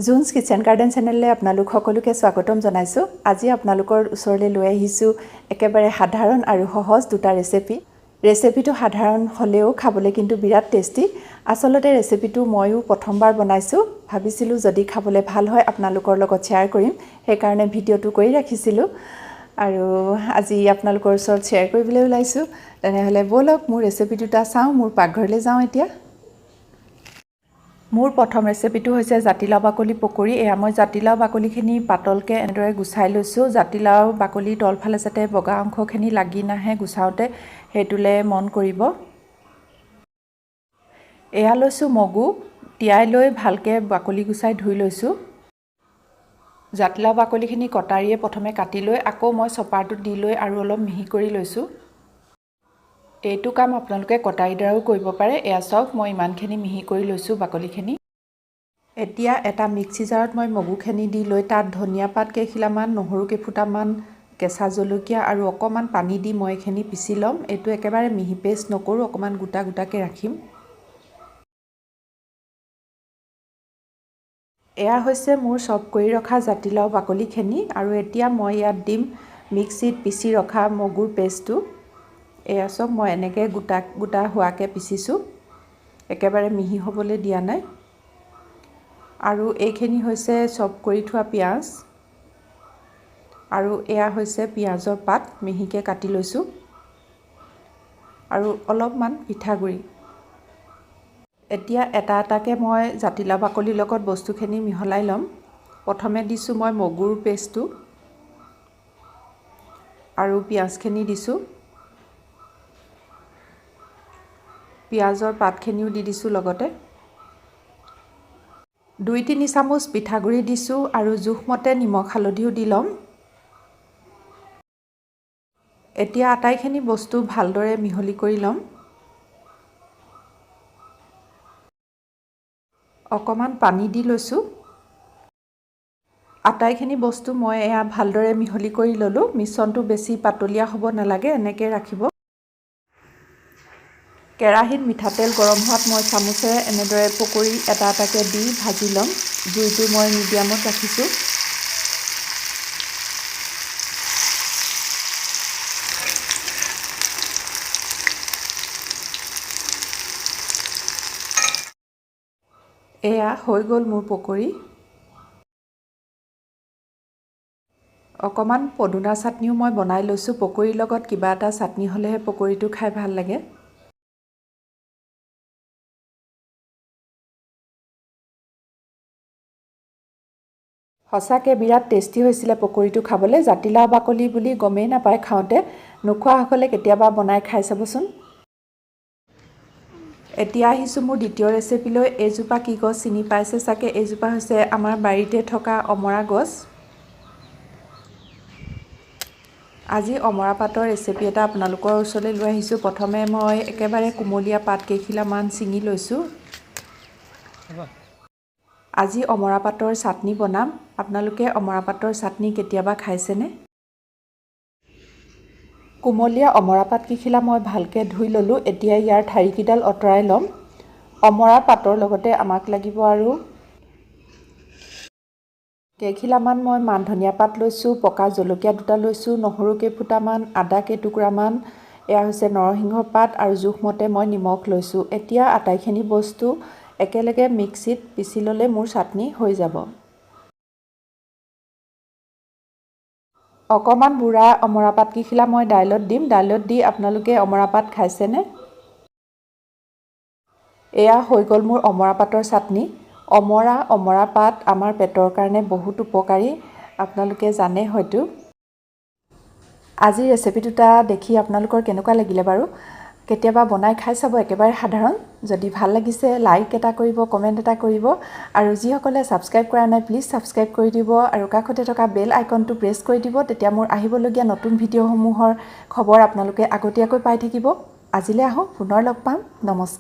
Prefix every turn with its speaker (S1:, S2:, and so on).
S1: Jones kitchen garden চেনেললৈ আপোনালোক সকলোকে স্বাগতম জনাইছোঁ। আজি আপোনালোকৰ ওচৰলৈ লৈ আহিছোঁ একেবাৰে সাধাৰণ আৰু সহজ দুটা ৰেচিপি। ৰেচিপিটো সাধাৰণ হ'লেও খাবলৈ কিন্তু বিৰাট টেষ্টি। আচলতে ৰেচিপিটো ময়ো প্ৰথমবাৰ বনাইছোঁ, ভাবিছিলোঁ যদি খাবলৈ ভাল হয় আপোনালোকৰ লগত শ্বেয়াৰ কৰিম, সেইকাৰণে ভিডিঅ'টো কৰি ৰাখিছিলোঁ আৰু আজি আপোনালোকৰ ওচৰত শ্বেয়াৰ কৰিবলৈ ওলাইছোঁ। তেনেহ'লে ব'লক মোৰ ৰেচিপি দুটা চাওঁ, মোৰ পাকঘৰলৈ যাওঁ। এতিয়া মোৰ প্ৰথম ৰেচিপিটো হৈছে জাতিলাও বাকলি পকৰি। এয়া মই জাতিলাও বাকলিখিনি পাতলকৈ এনেদৰে গুচাই লৈছোঁ। জাতিলাও বাকলিৰ তলফালে যাতে বগা অংশখিনি লাগি নাহে গুচাওঁতে, সেইটোলৈ মন কৰিব। এয়া লৈছোঁ মগু, তিয়াই লৈ ভালকৈ বাকলি গুচাই ধুই লৈছোঁ। জাতিলাও বাকলিখিনি কটাৰীয়ে প্ৰথমে কাটি লৈ আকৌ মই চপাৰটোত দি লৈ আৰু অলপ মিহি কৰি লৈছোঁ। এইটো কাম আপোনালোকে কটাৰীৰ দ্বাৰাও কৰিব পাৰে। এয়া চাওক, মই ইমানখিনি মিহি কৰি লৈছোঁ বাকলিখিনি। এতিয়া এটা মিক্সি জাৰত মই মগুখিনি দি লৈ তাত ধনিয়া পাত কেইখিলামান, নহৰু কেইফুটামান, কেঁচা জলকীয়া আৰু অকণমান পানী দি মই এইখিনি পিচি ল'ম। এইটো একেবাৰে মিহি পেষ্ট নকৰোঁ, অকণমান গোটা গোটাকৈ ৰাখিম। এয়া হৈছে মোৰ চপ কৰি ৰখা জাতিলাও বাকলিখিনি আৰু এতিয়া মই ইয়াত দিম মিক্সিত পিচি ৰখা মগুৰ পেষ্টটো। এয়া চাওক, মই এনেকৈ গোটা গোটা হোৱাকৈ পিচিছোঁ, একেবাৰে মিহি হ'বলৈ দিয়া নাই। আৰু এইখিনি হৈছে চপ কৰি থোৱা পিঁয়াজ আৰু এয়া হৈছে পিঁয়াজৰ পাত, মিহিকৈ কাটি লৈছোঁ, আৰু অলপমান পিঠাগুড়ি। এতিয়া এটা এটাকৈ মই জাতিলাও বাকলিৰ লগত বস্তুখিনি মিহলাই ল'ম। প্ৰথমে দিছোঁ মই মগুৰ পেষ্টটো আৰু পিঁয়াজখিনি দিছোঁ, পিঁয়াজৰ পাতখিনিও দি দিছোঁ, লগতে 2-3 চামুচ পিঠাগুড়ি দিছোঁ আৰু জোখমতে নিমখ হালধিও দি ল'ম। এতিয়া আটাইখিনি বস্তু ভালদৰে মিহলি কৰি ল'ম। অকণমান পানী দি লৈছোঁ। আটাইখিনি বস্তু মই এয়া ভালদৰে মিহলি কৰি ল'লোঁ। মিশ্ৰণটো বেছি পাতলীয়া হ'ব নালাগে, এনেকৈ ৰাখিব। কেৰাহীত মিঠাতেল গৰম হোৱাত মই চামুচেৰে এনেদৰে পকৰি এটা এটাকৈ দি ভাজি ল'ম। জুইটো মই মিডিয়ামত ৰাখিছোঁ। এয়া হৈ গ'ল মোৰ পকৰি। অকণমান পদুনা চাটনিও মই বনাই লৈছোঁ। পকৰিৰ লগত কিবা এটা চাটনি হ'লেহে পকৰিটো খাই ভাল লাগে। সঁচাকৈ বিৰাট টেষ্টি হৈছিলে পকৰিটো খাবলৈ। জাতিলাও বাকলি বুলি গমেই নাপায় খাওঁতে। নোখোৱাসকলে কেতিয়াবা বনাই খাই চাবচোন। এতিয়া আহিছোঁ মোৰ দ্বিতীয় ৰেচিপিলৈ। এইজোপা কি গছ চিনি পাইছে চাগে? এইজোপা হৈছে আমাৰ বাৰীতে থকা অমৰা গছ। আজি অমৰা পাতৰ ৰেচিপি এটা আপোনালোকৰ ওচৰলৈ লৈ আহিছোঁ। প্ৰথমে মই একেবাৰে কুমলীয়া পাত কেইখিলামান ছিঙি লৈছোঁ। আজি অমৰা পাতৰ চাটনি বনাম। আপোনালোকে অমৰা পাতৰ চাটনি কেতিয়াবা খাইছেনে? কুমলীয়া অমৰা পাত কেইখিলা মই ভালকৈ ধুই ল'লোঁ। এতিয়া ইয়াৰ ঠাৰিকেইডাল আঁতৰাই ল'ম। অমৰা পাতৰ লগতে আমাক লাগিব আৰু কেইখিলামান মই মান ধনিয়া পাত লৈছোঁ, পকা জলকীয়া দুটা লৈছোঁ, নহৰু কেইফুটামান, আদা কেইটুকুৰামান, এয়া হৈছে নৰসিংহ পাত আৰু জোখমতে মই নিমখ লৈছোঁ। এতিয়া আটাইখিনি বস্তু একেলগে মিক্সিত পিচি ল'লে মোৰ চাটনি হৈ যাব। অকণমান বুঢ়া অমৰা পাত কেইখিলা মই দাইলত দিম। দাইলত দি আপোনালোকে অমৰা পাত খাইছেনে? এয়া হৈ গ'ল মোৰ অমৰা পাতৰ চাটনি। অমৰা পাত আমাৰ পেটৰ কাৰণে বহুত উপকাৰী, আপোনালোকে জানে হয়তো। আজিৰ ৰেচিপি দুটা দেখি আপোনালোকৰ কেনেকুৱা লাগিলে বাৰু? কেতিয়াবা বনাই খাই চাব, একেবাৰে সাধাৰণ। যদি ভাল লাগিছে লাইক এটা কৰিব, কমেণ্ট এটা কৰিব আৰু যিসকলে ছাবস্ক্ৰাইব কৰা নাই প্লিজ ছাবস্ক্ৰাইব কৰি দিব আৰু কাষতে থকা বেল আইকনটো প্ৰেছ কৰি দিব। তেতিয়া মোৰ আহিবলগীয়া নতুন ভিডিঅ'সমূহৰ খবৰ আপোনালোকে আগতীয়াকৈ পাই থাকিব। আজিলৈ আহোঁ, পুনৰ লগ পাম। নমস্কাৰ।